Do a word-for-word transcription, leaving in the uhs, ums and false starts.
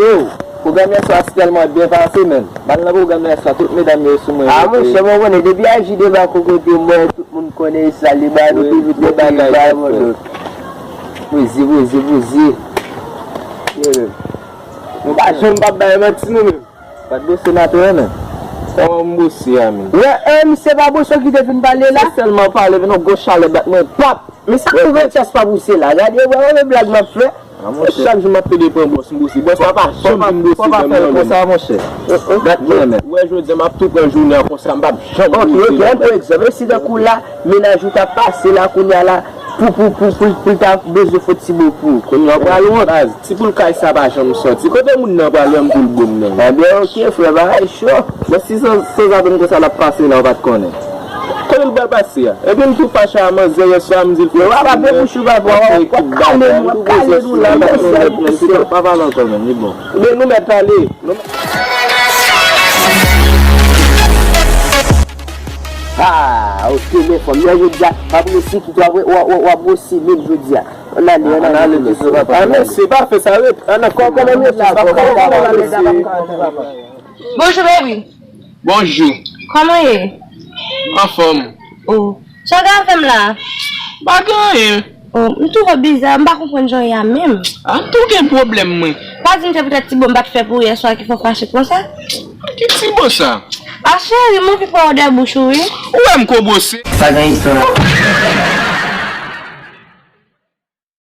Yo, pwogram yèswa a tèlman byen pase, menm. M al nan pwogram nan yèswa, tout medam yo sou mwen. Ah, monchè, mwen konnen, depi Aji debake kote mwen, tout moun konnen sa, li ba nou pi vit, li ba nou. Poze, poze, poze. Nou pa janm p ap bay manti, nou menm. Pat bose maten an, menm. Kòman m bose a, menm? Wè, eh, misye pa bose ki te fin pale la? Se sèlman pale, vin yon gwo chalè bat mwen, pap! Men sa k rive Tyas pa bose la? Gade, wè, wè, blag m ap fè. Ah, monchè. Chak jou m ap pede pran bòs m bose. Bòs la pa janm vin bose dan m nan menm. Fò pa fè l konsa, monchè. Dat mwen menm. Wè, jodi a m ap tou pran jounen an konsa, m p ap janm bose. Ok, ok, an pran egzanp. E si tankou la, mennaj ou t ap pase la, kounye a la, pou, pou, pou, pou, pou l ta bezwen fè ti bo pou ou. Kounye a w pral wont. Baz, ti poul kay sa pa janm sòti. Kote moun nan pral wè m pou l bo m nan? Ebyen, ok, frè, bagay cho. Bon, si san, sanzatann konsa l ap pase la, ou pa t konnen. Kote l pral pase a? Epi m tou fache a manzè yèswa, m di l fè ti bouch ou, papa, w ap kale m, w ap kale nou la, mesye. Pa pale ankò, menm, li bon. Men nou mèt ale. Nou mèt... Ah, ok, men fanm nan jodi a, w ap resi kite w ap, w ap, w ap, w ap resi menm jodi a. Ann ale, ann ale, ann ale, mesye, papa. Ah, mesye, pa fè sa, ret. Ann, kò, kòman mesye, papa, kòman mesye? Bonjou, baby. Bonjou. Kòman ye? Anfòm. Oh. Sa w gen avè m la? Pa gen anyen. Oh, m twouve w biza, m pa konprann jan w ye a menm. Ah, m tou gen pwoblèm, mwen. Pa di m se poutèt ti bo m pa t fè pou ou yèswa ki fè w fache konsa. Ki ti bo sa? Ah, cheri, m anvi pran odè bouch ou, wi. Ou wè m ko bose? Pa gen istwa.